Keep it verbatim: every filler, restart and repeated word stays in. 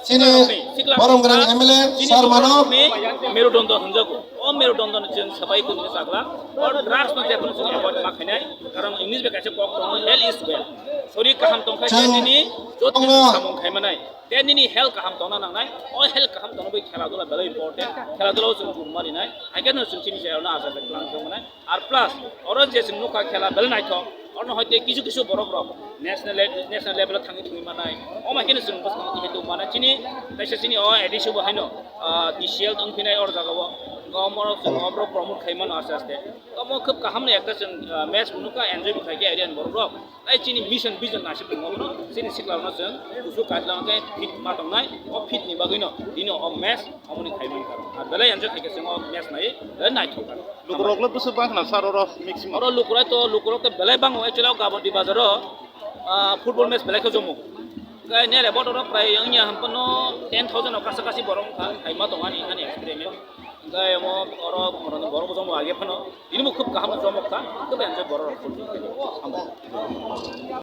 Chini borom gwnang M L A sir mano. Merudondo hwnjago. O merudondo ni chwng sabai kun ni chakla. O drugs no jephuru chwng avoid ma khainai. Karon English bai kaisa kok tongo, "Health is wealth." Sori kaham tongkha khe nini joto samung khaimanai. Tei nini health kaham tongna nangnai. O health kaham tongna bai khela dula belai important. Khela dula o chwng gun marinai. Hai khe no chwng chini jayarno asa khe tlang tongmanai. Ar plus, oro je chwng nukha khela belai naithok, oro hai tei kisu kisu borok rok national le-, national level o thangwi thangwi manai. O mai kheno chwng bwskango twi tong mano. Chini, kaisa chini o A D C bo haino, ah, D C L wng phinai oro jaga o. Omo rok chwng oborok promote khai mano aste aste. Omo khub kaham ni ekta chwng, ah, match bo nukha, enjoy bo khai khe area ni borok rok. Tai chini mission vision naisik tongma bono, chini sikla rokno chwng kusu kaitla khe fit ma tongnai, o fit ni bagwi no, dino o match, omoni khai mankha. Ar belai enjoy khai khe chwng o match nai, belai naithok kha. Lukurok le bwswk bang khna sir oro maximum? Oro lukurai to, lukurok to belai bango, actually o Gabon di bazar o, ah, football match belai khe jomo. Kai nere boto ro prai wngya hampano ten thousand o kasa kasi borok wngkha, hai ma tong ani, ani experiment. Kai omo oro borok jomo age phano, ini bo khub kaham jomo kha, khub enjoy borok rok. Hambai.